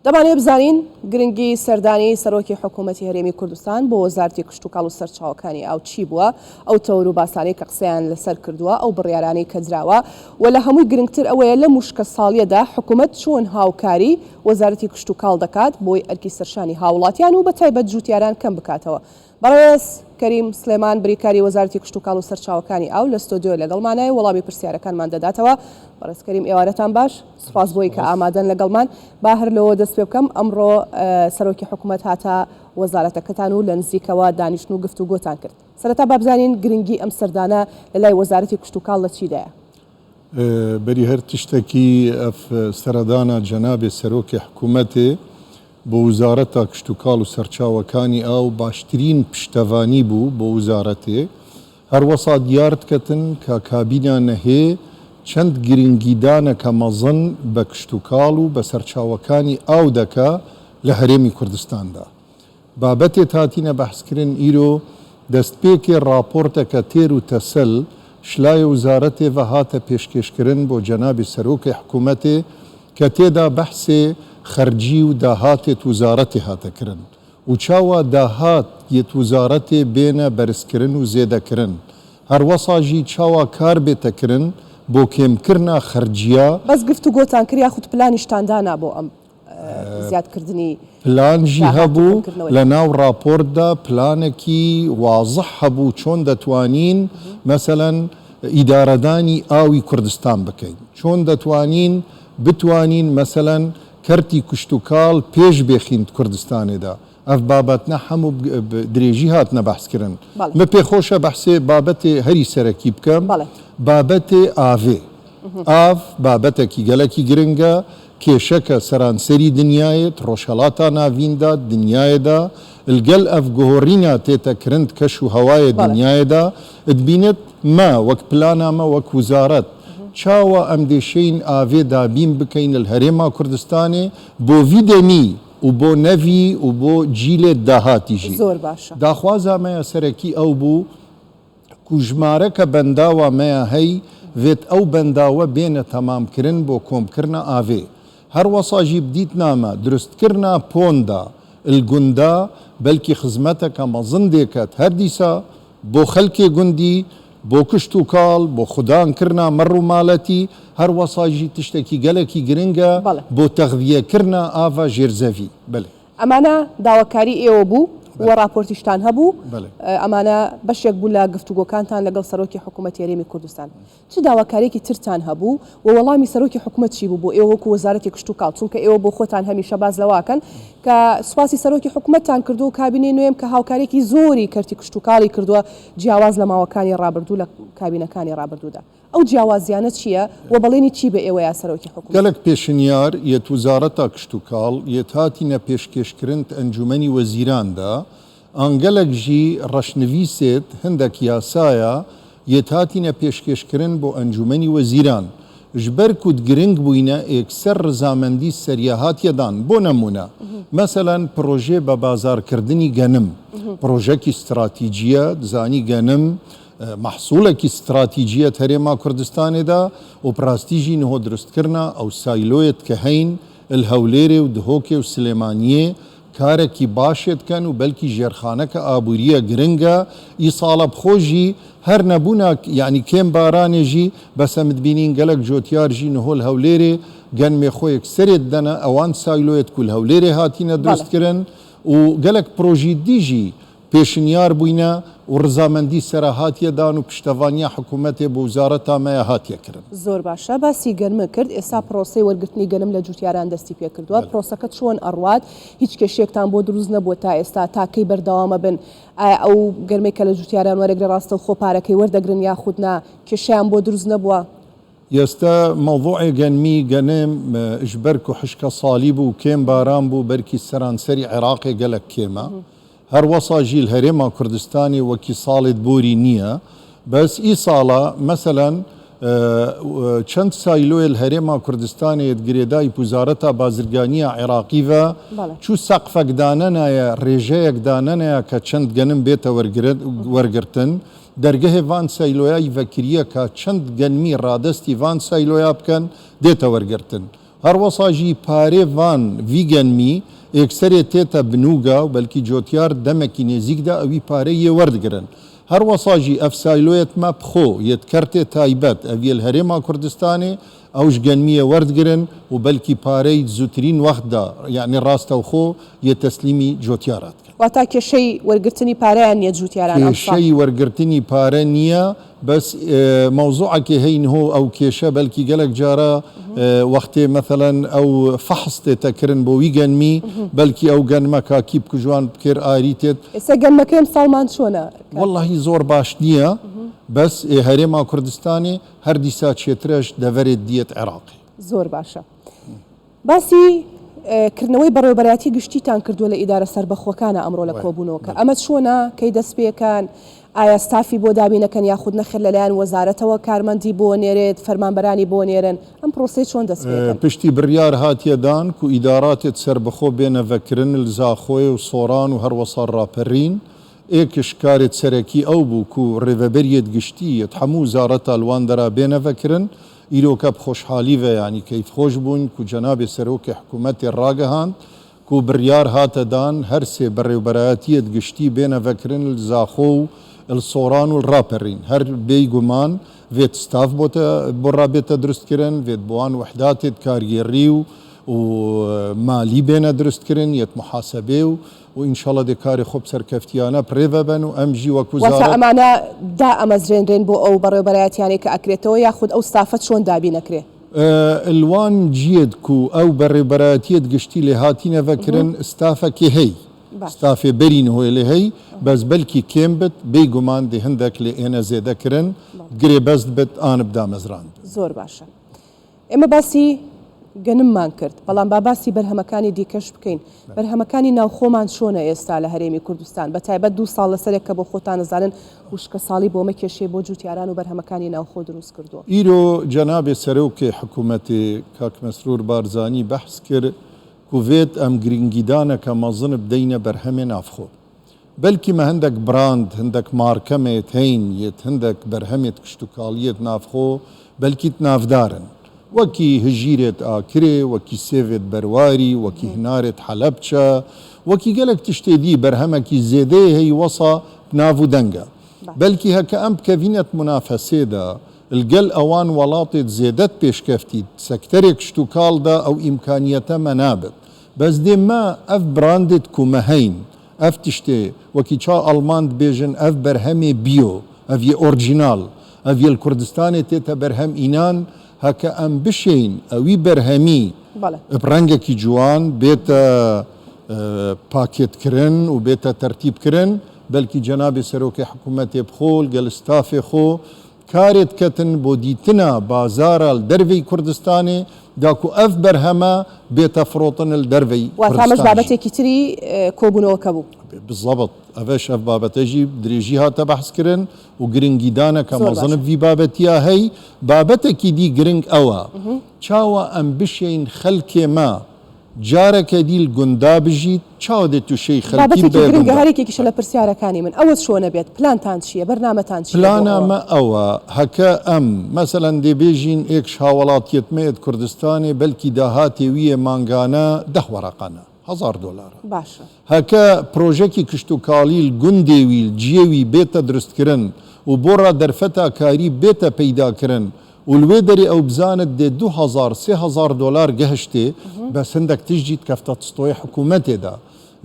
دەمانەوێت بزانین گرنگی سەردانی سەرۆکی حکوومەتی هەرێمی کوردستان بۆ وەزارەتی کشتوکاڵ و سەرچاوەکانی ئاو چی بووە، ئەو تەور و باسانەی کە قسەیان لەسەر کردووە، ئەو بڕیارانەی کە دراوە و لە هەمووی گرنگتر ئەوەیە لەم وشکە ساڵیەدا حکوومەت چۆن هاوکاری وەزارەتی کشتوکاڵ دەکات بۆی ئەرکی سەرشانی هاوڵاتیان و بەتایبەت جووتیاران کەم بکاتەوە. بەڕێز کەریم سلێمان بریکاری وەزارەتی کشتوکاڵ و سەرچاوەکانی ئاو لە ستۆدیۆ لەگەڵمانایە وەڵامی پرسیارەکانمان دەداتەوە. بەڕێز کەریم ئێوارەتان باش، سوپاس بۆی کە ئامادەن لەگەڵمان. با هەر لەوە دەست پێ بکەم، ئەمڕۆ سەرۆکی حکومەت هاتە وەزارەتەکەتان و لە نزیکەوە دانیشتن و گفتوگۆتان کرد. سەرەتا با بزانین گرنگی ئەم سەردانە لە لای وەزارەتی کشتوکاڵ لە چیدایە؟ بەری هەر تشتەکی ئەف سەردانا جەنابێ سەرۆکێ حکوومەتێ بۆ وزارەتا کشتوکاڵ و سەرچاوەکانی ئاو باشترین پشتەڤانی بوو بۆ وزارەتێ. هەروەسا دیار دکەتن کە کابینا نەهێ چەند گرنگیدانەکە مەزن بە کشتوکاڵ و بە سەرچاوەکانی ئاو دەکا لە هەرێمی کوردستاندا. بابەتێ تاتینە بەحسکرن ئیرۆ دەستپێکێ ڕاپۆرتەکە تێر و تەسەل شلایە وزارەتێ ڤە هاتە پێشکێشکرن بۆ جەنابێ سەرۆکێ حکوومەتێ کە تێدا بەحسێ خەرجی و داهاتێت وزارەتێ هاتە کرن و چاوا داهات یێت وزارەتێ بێنە بەرزکرن و زێدەکرن هەروەسا ژی چاوا کار بێتە کرن بۆ کێمکرنا خەرجیا. بەس گفتوگۆتان کرد یاخود پلانیشتان دانا بۆ ئەم زیادکردنی پلان ژی داهات و هەبوو کەمکردنەوەی لە خەرجی؟ ناو ڕاپۆرتدا پلانەکی وازح هەبوو چۆن دەتوانین مەسەلەن ئیدارەدانی ئاوی کوردستان بکەین چۆن دەتوانین بتوانین مەسەلەن کەرتی کشتوکاڵ پێش بێخین کوردستانێدا ئەڤ بابەتنە حەموو ب درێژی هاتنە بەحس کرن. بەڵێ. م پێ خۆشە بەحسێ بابەتێ هەری سەرەکی بکەم، بەڵێ. بابەتێ ئاڤێ. ئاڤ بابەتەکی گەلەکی گرنگە، کێشەکە سەرانسەری دنیایێ، ت ڕۆژهەڵاتا ناڤیندا، دنیایێدا، لگەل ئەڤ گۆڕینا تێتە کرن ت کەش و هەوایێ بەڵێ. دنیایێدا، دبینت مە وەک پلانا مە وەک وزارەت چاوا ئەم دێشێین ئاڤێ دابین بکەین ل هەرێما کوردستانێ بۆ ڤی دەمی و بۆ نەڤی و بۆ جیلێ داهاتی ژی. زۆر باشە. داخوازا مەیا سەرەکی ئەو بوو کو ژمارە کە بەنداوا مەیا هەی ڤێت ئەو بەنداوە بێنە تەمام کرن بۆ کۆم کرنا ئاڤێ. هەر وەسا ژی بدیتنا مە دروست کرنا پۆندا ال گوندا بەلکی خزمەتەکە مەزن دێکەت هەر دیسا بۆ خەلکێ گوندی، بۆ کشت و کاڵ، بۆ خودان کرنا مەڕ و مالەتی، هەر وەسا ژی تشتەکی گەلەکی گرنگە بەڵێ. بۆ تەغذیە کرنا ئاڤا ژێر زەڤی. بەلێ. ئەمانە داواکاری ئێوە بوو و بەلێ. ڕاپۆرتیشتان هەبوو، بەلێ. ئەمانە بەشێک بوو لە گفتوگۆکانتان لەگەڵ سەرۆکی حکوومەتی هەرێمی کوردستان. چ داواکاریەکی ترتان هەبوو و وەڵامی سەرۆکی حکومەت چی بوو بۆ ئێوە وەکو وەزارەتی کشتوکاڵ چونکە ئێوە بۆ خۆتان هەمیشە باس لەوە ئەکەن کە سوپاسی سەرۆکی حکومەتتان کردووە و کابینەی نوێم کە هاوکاریەکی زۆری کەرتی کشتوکاڵی کردووە جیاواز لە ماوەکانی ڕابردوو لە کابینەکانی ڕابردوودا ئەو جیاوازیانە چییە و بەڵێنی چی بە ئێوەیا سەرۆکی حکومەت؟ گەلەک پێشنیار یەت وزارەتا کشتوکاڵ یەت هاتینە پێشکێشکرنت ئەنجومەنی وەزیراندا ئان گەلەک ژی ڕەشنڤیسێت هندەک یاسایا یێت هاتینە پێشکێش کرن بۆ ئەنجومەنی وەزیران ژبەر کوت گرنگ بوینە ئێکسەر ڕزامەندی سەریا هاتیە دان بۆ نەمونە مەسەلەن پڕۆژێ بە بازار کردنی گەنم پڕۆژەکی ستراتیجیە دزانی گەنم مەحسوڵەکی ستراتیجیەت هەرێما کوردستانێدا و پراستی ژی نهۆ درست کرنا ئەو سایلۆیەت کە هەین ال هەولێرێ و دهۆکێ و سلێمانیێ کارەکی باشێ دکەن و بەلکی ژێرخانەکە ئابووریە گرنگە ئی ساڵە بخۆ ژی هەر نەبوونا یانی کێم بارانێ ژی بەسە مدبینین گەلەک جۆتیار ژی نهۆ ل هەولێرێ گەنمێ خۆیەک سەرێ ددەنە ئەوان سایلۆیەت کو ل هەولێرێ هاتینە بەڵێ. درست کرن و گەلەک پرۆژی دی ژی پێشنیار بوینە و ڕزامەندی سەرا هاتیە دان و پشتەڤانیا حکوومەتێ بۆ وزارەتا مەیا هاتیە کرن. زۆر باشە باسی گەنمت کرد ئێستا پرۆسەی وەرگرتنی گەنم لە جوتیاران دەستی پێکردووە بەلێ. پرۆسەکە چۆن ئەڕوات هیچ کێشەیەکتان بۆ دروست نەبووە تا ئێستا تا کەی بەردەوامە بن ئایا ئەو گەنمەی کە لە جوتیاران وەرەگرن ڕاستەوخۆ پارەکەی وەردەگرن یاخود نا کێشەیان بۆ دروست نەبووە؟ ئێستا مەوزوعێ گەنمی، گەنم، ژ بەر کو حشکە سالی بوو و کێم باران بوو بەرکی سەرانسەری عێراقێ گەلەک کێمە. هەر وەسا ژی ل هەرێما کوردستانێ وەکی ساڵێت بۆری نییە. بەس ئی ساڵە مەسەلەن چەند سایلۆێ ل هەرێما کوردستانێ یەت گرێدای پوزارەتا بازرگانییا عێراقی ڤە بەڵێ. چوو سەقفەک دانەنایە، رێژەیەک دانەنایا کە چەند گەنم بێتە وەرگرتن. دەرگەهێ ڤان سایلۆیای ڤەکریە کا چەند گەنمی ڕادەستی ڤان سایلۆیا بکەن دێتە وەرگرتن. هەروەسا ژی پارێ ڤان ڤی گەنمی ئێکسەرێ تێتە بنوگا و بەلکی جۆتیار دەمەکی نێزیکدا ئەوی پارە یێ وەردگرن. هەروەسا ژی ئەف سایلۆیەت مە بخۆ یێت کەرتێ تایبەت ئەڤیەل هەرێما کوردستانێ ئەوش گەنمیێ وەردگرن و بەلکی پارەی زوترین وەختدا یەعنی ڕاستەوخۆ یێ تەسلیمی جۆتیارا دکەن. واتا کێشەی وەرگرتنی پارەیان نیە جوتیاران ئەمساڵ؟ کێشەی وەرگرتنی پارە نیە بەس مەوزوعەکێ هەی نهۆ ئەو کێشە بەلکی گەلەک جارا وەختێ مەسەلەن ئەو فەحس تێتە کرن بۆ وی گەنمی بەلکی ئەو گەنمە کا کی بکوژوان بکێر ئاری تێت. ئێستا گەنمەکەی ئەمساڵمان چۆنە کاک؟ وەڵاهی زۆر باش نیە بەس ئێ هەرێما کوردستانێ هەر دیسا چێترەش دەڤەرێت دیەت عێراقێ. زۆر باشە باسی کردنەوەی بەڕێوەبەرایەتی گشتیتان کردووە لە ئیدارە سەربەخۆکانە ئەمڕۆ لە کۆبوونەوەکە ئەمە چۆنە کەی دەست پێکەن ئایا ستافی بۆ دابینەکەن یاخود نەخێر لەلایەن وەزارەتەوە کارمەندی بۆ نێرێت فەرمانبەرانی بۆ نێرن ئەم پرۆسەیە چۆن دەست پێکەن؟ پشتی بڕیار هاتیە دان کو ئیداراتێت سەربەخۆ بێنە ڤەکرن ل زاخۆێ و سۆران و هەروەسا ڕاپەرین ئێکش کارێت سەرەکی ئەو بوو کو ڕێڤەبەریێت گشتی یەت هەموو وزارەتا ل وان دەرا بێنە ڤەکرن ئیرۆکە بخۆشحالیڤە یانی کەیفخۆش بووین کو جەنابێ سەرۆکێ حکوومەتێ ڕاگەهاند کو بڕیار هاتە دان هەر سێ بەڕێوبەرایەتیێت گشتی بێنە ڤەکرن ل زاخۆ و ل سۆران و ل ڕاپەرین هەر بێی گومان ڤێت ستاف بۆتە بۆ ڕا بێتە دروست کرن ڤێت بۆوان وحداتێت کارگێڕی و و مالی بێنە دروست کرن یەت موحاسەبێ و و ئینشەڵا دێ کارێ خۆ بسەرکەفتیانە پرێڤە بەن و ئەم ژی وەک واتە وزارەت. ئەمانە دائەمەزرێنرێن بۆ ئەو بەڕێوبەرایەتیانەی کە ئەکرێتەوە یاخود ئەو ستافە چۆن دابین ئەکرێ؟ الوان جیێد کو ئەو بەڕێوبەرایەتیەت گشتی لێ هاتینە ڤەکرن ستافەکێ هەی ستافێ بەرین هۆێ لێ هەی بەس بەلکی کێم بت بێی گومان دێ هندەک لێ ئێنە زێدە کرن گرێبەست بت ئانب دامەزراندن. زۆر باشە ئێمە باسی گەنممان کرد، بەڵام با باسی بەرهەمەکانی دیکەش بکەین. بەرهەمەکانی ناوخۆمان چۆنە ئێستا لە هەرێمی کوردستان، بەتایبەت دوو ساڵ لەسەرێک کە بۆ خۆتان ئەزانن وشکەساڵی بۆمە کێشەی بۆ جوتیاران و بەرهەمەکانی ناوخۆ دروست کردووە. ئیرۆ جەنابێ سەرۆکێ حکوومەتێ کاک مەسرور بارزانی بەحس کر کو ڤێت ئەم گرینگیدانەکە مەزن بدەینە بەرهەمێ ناڤخۆ. بەلکی مە هندەک براند، هندەک مارکە مەیەت هەین، یەت هندەک بەرهەمێت کشتوکاڵیەت ناڤخۆ بەلکیت ناڤدارن. وەکی هژیرێت ئاکرێ، وەکی سێڤێت بەرواری، وەکی هنارێت حەلەبچە، وەکی گەلەک تشتێ دی بەرهەمەکی زێدەێ هەی وەسا ناڤ و دەنگە. بەلکی هەکە ئەم بکەڤینەت مونافەسێدا لگەل ئەوان وەڵاتێت زێدەت پێشکەفتیت سەکتەرێ کشتوکاڵدا ئەو ئیمکانیەتە مە نابت. بەس دێ مە ئەڤ براندێت کو مە هەین ئەڤ تشتێ وەکی چا ئەڵمان دبێژن ئەڤ بەرهەمێ بیۆ، ئەڤ یێ ئۆرجیناڵ، ئەڤ یێ لکوردستانێ تێتە بەرهەم ئینان، هەکە ئەم بشێین ئەوی بەرهەمی ب ڕەنگەکی جوان بێتە پاکێت کرن و بێتە تەرتیب کرن، بەلکی جەنابێ سەرۆکێ حکوومەتێ بخۆ لگەل ستافێ خۆ کارێ دکەتن بۆ دیتنا بازارا ل دەرڤەی کوردستانێ داکو ئەڤ بەرهەمە بێتە فڕۆتن ل دەرڤەی واتە ئەمەش کوردستان ژی. بابەتێکی تری کۆبوونەوەکە بوو. بالضبط ئەڤەش ئەڤ بابەتە ژی درێژی هاتە بەحس کرن و گرنگیدانەکە زۆر مەزن باشە. ڤی بابەتیا هەی. بابەتەکی دی گرنگ ئەوە چاوا ئەم بشێین خەلکێ مە جارەکە دیل گوندا بژیت چاوە دێ توشەی خەلکی بابەتێکی بێ گرنگە گوندا. هەر یەکێکیشە لە پرسیارەکانی من ئەوە چۆنە بێت پلانتان چیە بەرنامەتان چیە بۆ پلانا ئەوە؟ مە ئەوە هەکە ئەم مەسەلەن دێ بێژین ئێکش هاوەڵاتیەتمەیەت کوردستانێ بەلکی داهاتێ ویێ مانگانە دە وەرەقەنە هەزار دۆلارە باشە. هەکە پرۆژەکی کشتوکاڵیل گوندێ ویل جیێ وی بێتە درستکرن و بۆ ڕا دەرفەتا کاری بێتە پەیدا کرن و لوێ دەرێ ئەو بزانت دێ 2000 3000 دۆلار گەهشتێ بەس هندەک تشت جیت کەفتە تستۆێ حکوومەتێ دا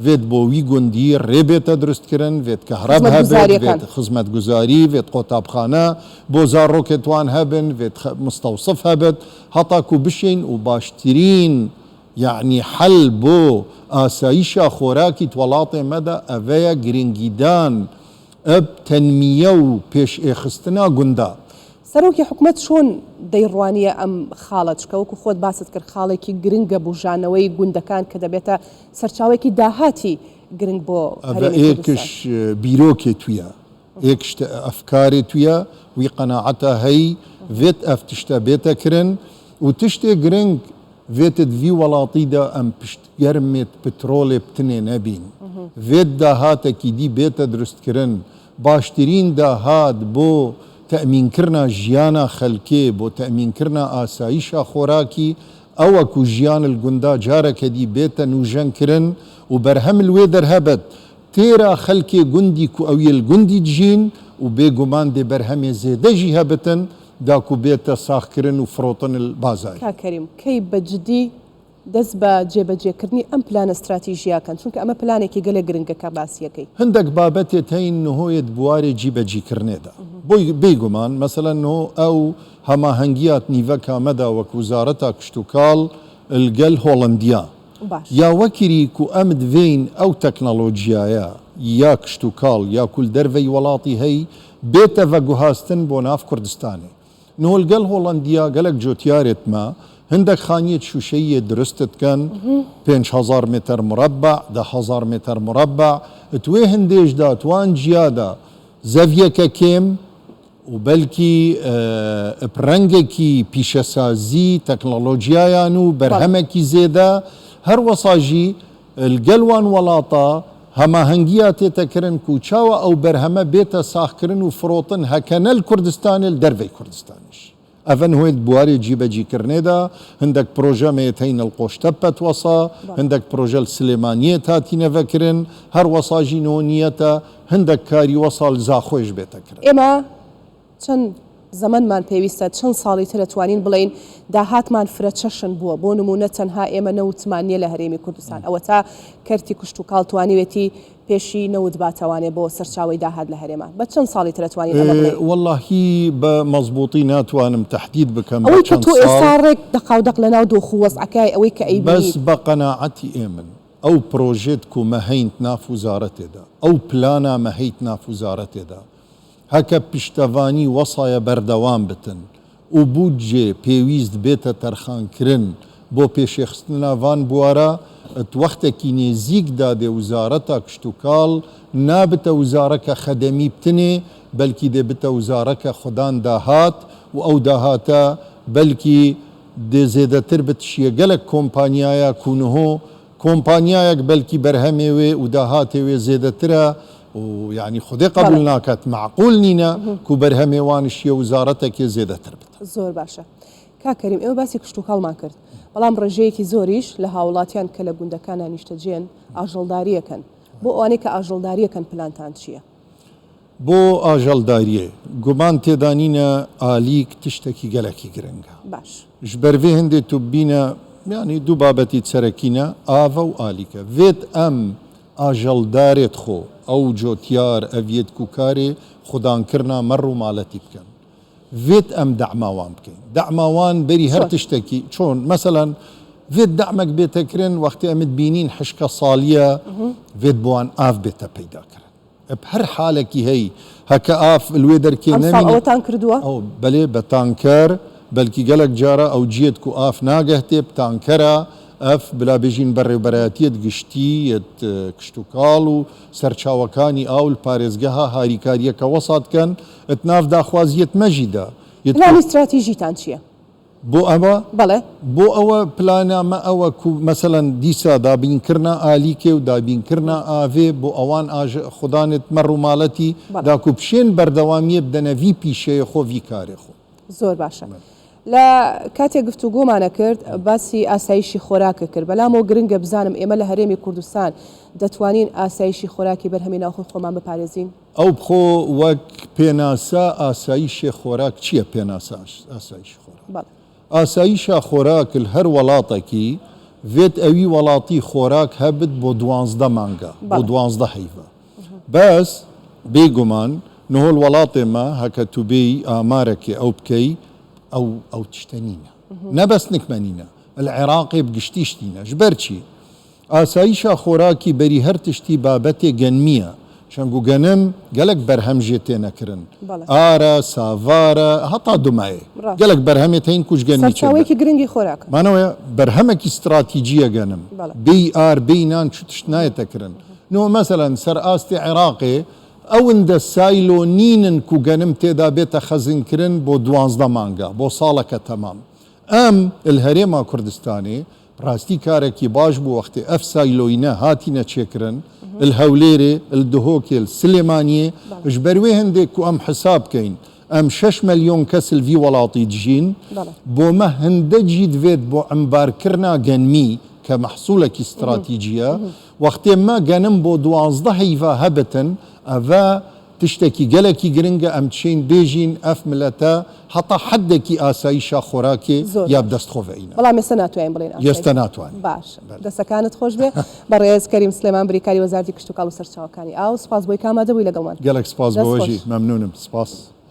ڤێت بۆ وی گوندی ڕێ بێتە درست کرن ڤێت کەهرەب هەبت خزمەتگوزاریەکان. ڤێت خزمەتگوزاری ڤێت قۆتابخانە بۆ زاڕۆکێت وان هەبن ڤێت مستەوسف هەبت هەتاکوو بشێین و باشترین یەعنی حەل بۆ ئاسایشا خۆراکیت وەڵاتێ مەدا ئەڤەیە گرنگیدان ئب تەنمیە و پێش ئێخستنا گوندا. سەرۆکی حکومەت چۆن دەیڕوانیە ئەم خاڵە، چونکە وەکو خۆت باست کرد خاڵێکی گرنگە بوژانەوەی گوندەکان کە دەبێتە سەرچاوەیەکی داهاتی گرنگ بۆ ئەڤە هەرێمی ئێکش کوردستان. بیرۆکێ تویە، ئێکش ئەفکارێ تویە، وی قەناعەتە هەی ڤێت ئەڤ تشتە بێتە کرن و تشتێ گرنگ ڤێتت ڤی وەڵاتیدا ئەم پشتگەرمێت پترۆلێ بتنێ نەبین. ڤێت داهاتەکی دی بێتە دروستکرن. باشترین داهات بۆ تەئمینکرنا ژیانا خەلکێ، بۆ تەئمینکرنا ئاسایشا خۆراکی. ئەوە کو ژیان ال گوندا جارەکە دی بێتە نوژەن کرن و بەرهەم ال وێ دەر هەبت تێرا خەلکێ گوندی کو ئەویێ ال گوندی دژین و بێ گومان دێ بەرهەمێ زێدە ژی هەبتن دا کو بێتە ساغ کرن و فرۆتن ال بازاری. کاک کەریم کەی بە جدی دەست بە جێبەجێکردنی ئەم پلانە ستراتیژییە ئەکەن؟ چونکە ئەمە پلانێکی گەلێک گرنگە کە باسیەکەی. هندەک بابەتێت هەین نهۆیەت بوارێ جیبەجیکرنێدا بۆی بێگومان مەسەلەن نهۆ ئەو هەماهەنگیات نیڤەکا مەدا وەک وزارەتا کشتوکاڵ الگەل هۆڵەندیا باش. یا وەکری کو ئەم دڤێین ئەو تەکنەڵۆجیایە یا کشتوکاڵ یا کول دەرڤەی وەڵاتی هەی بێتە ڤەگوهاستن بۆ ناڤ کوردستانێ. نهۆ الگەل هۆڵەندیا گەلەک جۆتیارێت مە هندەک خانیێت شوشەییێ درستت کەن، 5000 متر مربع، 10000 متر مربع، توێ هندێشدا توان جیادا زەڤیەکە کێم و بەلکی ب رەنگەکی پیشەسازی تەکنەڵۆجیایان و بەرهەمەکی زێدە، هەر وەسا ژی الگەل وان وەڵاتا هەماهەنگیا تێتە کرن کو چاوا ئەو بەرهەمە بێتە ساغ کرن و فرۆتن هەکەنە ال کوردستانێ ال دەرڤەی کوردستانیش. ئەڤە نهۆێت بوارێ جیبەجی کرنێدا هندەک پرۆژە مەیەت هەین ال قۆشتەپەت وەسا، هندەک پرۆژە ال سلێمانیێت هاتینە ڤەکرن، هەر وەسا ژی نهۆ نیەتە هندەک کاری وەسا ال زاخۆیش بێتە کرن. ئێمە چەند زەمەنمان پێویستە، چەند ساڵی تر ئەتوانین بڵێین داهاتمان فرەچەشن بووە، بۆ نموونە تەنها ئێمە نەوتمان نییە لە هەرێمی کوردستان، ئەوەتا کەرتی کوشتوکاڵ توانیوێتی پێشی نەوت باتەوانێ بۆ سەرچاوەی داهات لە هەرێما، بە چەند ساڵی تر ئەتوانین ئەمە بڵێین؟ وەڵاهی بە مەزبووتی ناتوانم تەحدید بکەم بە ئەوەی کە چەند تۆ ساڵ. ئێستا ڕێک دەقاودەق لەناو دۆخ و وەزعەکای ئەوەی کە بەس ئەیبینیت. بە قەناعەتی ئێمن ئەو پرۆژێت کو مە هەینت ناف وزارەتێدا، ئەو پلانا مە هەیت ناف وزارەتێدا، هەکە پشتەڤانی وەسایە بەردەوام بتن و بودجێ پێویست بێتە تەرخانکرن بۆ پێشێخستنا ڤان بوارا، ت وەختەکی نێزیک دا دێ وزارەتا کشتوکاڵ نابتە وزارەکە خەدەمی بتنێ بەلکی دێ بتە وزارەکە خودان داهات و ئەو داهاتە بەلکی دێ زێدەتر بتشیە گەلەک کۆمپانیایا کو نهۆ کۆمپانیایەک بەلکی بەرهەمێ وێ و داهاتێ وێ زێدەترە و یانی خودێ قەبوول بەڵێ. ناکات مەعقول نینە کو بەرهەمێ وانش یە وزارەتەکێ زێدەتر بتە. زۆر باشە کاک کەریم ئێمە باسی کشتوکاڵمان کرد بەڵام ڕێژەیەکی زۆریش لە هاوڵاتیان کە لە گوندەکانا نیشتەجێن ئاژەڵداریەکەن بۆ ئەوانەی کە ئاژەڵداریەکەن پلانتان چیە؟ بۆ ئاژەڵداریێ گومان تێدا نینە ئالیک تشتەکی گەلەکی گرنگە. باش. ژ بەر ڤێ هندێ تو ببینە یانی دوو بابەتی سەرەکینە ئاڤە و ئالیکە. ڤێت ئەم ئاژەڵدارێت خۆ ئەو جۆتیار ئەڤیێت کو کارێ خودانکرنا مەڕ و مالەتی بکەن. ڤێت ئەم دەعما وان بکەین. دەعما وان بەری هەر چۆن؟ تشتەکی چۆن؟ مەسەلەن ڤێت دەعمەک بێتە کرن وەختێ ئەمت بینین حشکە ساڵیە ڤێت بۆ وان ئاڤ بێتە پەیدا کرن. ئەپ هەر حالەکی هەی هەکە ئاف الوێ دەرکێ ئەمساڵ نەمینێ. ئەوەتان کردووە؟ ئەو بەلێ بە تانکەر بەلکی گەلەک جارا ئەو جیەت کو ئاف ناگەهتێ بتانکەرا ئەف بلا بێژین بەڕێوبەرایەتیەت گشتی یەت کشتوکاڵ و سەرچاوەکانی ئاو پارێزگەها هاریکاریەکە وەسات کەن ئت ناف داخوازیەت مەژی دا یەت کو. پلانی ستراتیژیتان چیە؟ بۆ ئەوە؟ بەڵێ. بۆ ئەوە پلانە مە ئەوە کو مەسەلەن دیسا دابینکرنا ئالیکێ و دابینکرنا ئاڤێ بۆ ئەوان ئاژ خودانێت مەڕ و مالەتی بەڵێ. داکو پشێن بەردەوامیێ بدەنە ڤی پیشەیێ خۆ ڤی کارێ خۆ. زۆر باشە. لە کاتێک گفتوگۆمان ئەکرد باسی ئاسایشی خۆراکت کرد، بەلامەوە گرنگە بزانم ئێمە لە هەرێمی کوردستان دەتوانین ئاسایشی خۆراکی بەرهەمی ناوخۆی خۆمان بپارێزین؟ ئەو بخۆ وەک پێناسە ئاسایشێ خۆراک چیە پێناسە ئاسایشی خۆراک؟ بەڵێ. ئاسایشا خۆراک ال هەر وەڵاتەکی ڤێت ئەوی وەڵاتی خۆراک هەبت بۆ دوانزدە مانگە بۆ بەڵێ. دوانزدە هەیڤە بەس بێ گومان نهۆل وەڵاتێ مە هەکە تو بێی ئامارەکێ ئەو بکەی ئەو ئەو تشتە نینە نە بەس نکمە نینە ال عێراقێ بگشتیش نینە ژبەر چی؟ ئاسایشا خۆراکی بەری هەر تشتی بابەتێ گەنمیە، چەنگو گەنم گەلەک بەرهەم ژێ تێ نەکرن، بەڵێ. ئارە، ساڤارە، هەتا دومایێ. ڕاستە. گەلەک بەرهەمێت هەین کوچ گەنمی چێ بەر. سەرچاوەیەکی گرنگی خۆراکە. مانەوەیە بەرهەمەکی ستراتیجیە گەنم. بەڵێ. بێی ئار بێی نان چو تشت نایەتە کرن. نۆ مەسەلەن سەر ئاستێ عێراقێ ئەوندە سایلۆ نینن کو گەنم تێدا بێتە خەزن کرن بۆ دوانزدە مانگا، بۆ ساڵەکە تەمام. ئەم ال هەرێما کوردستانێ راستی کارەکی باش بوو وەختێ ئەف سایلۆینە هاتینە چێکرن ال هەولێرێ ال دهۆکێ ال سلێمانیێ ژ بەر وێ هندێ کو ئەم حساب کەین. ئەم شەش مەلیۆن کەس لڤی وەڵاتی دژین، بۆ مە هندە جی دڤێت بۆ عەمبارکرنا گەنمی کە مەحسوولەکی ستراتیجیە، وەختێ مە گەنم بۆ 12 هەیڤا هەبتن، ئەڤە تشتەکی گەلەکی گرنگە ئەم چین بێژین ئەف ملەتە هەتا حەدەکی ئاسایشا خۆراکێ زۆر یا باش. بدەست خۆ ڤئینە. بەڵام ئێستا ناتوانین بڵێین ئاسایش. ئێستا ناتوانین. باشە. بەلێ. دەسەکانت خۆش بێ. بەڕێز کەریم سلێمان بریکاری وەزارەتی کشتوکاڵ و سەرچاوەکانی ئاو سوپاس بۆی کە ئامادە بووی لەگەڵمان. گەلەک سپاس دەست بۆ خۆش. ژی. مەمنونم. سپاس.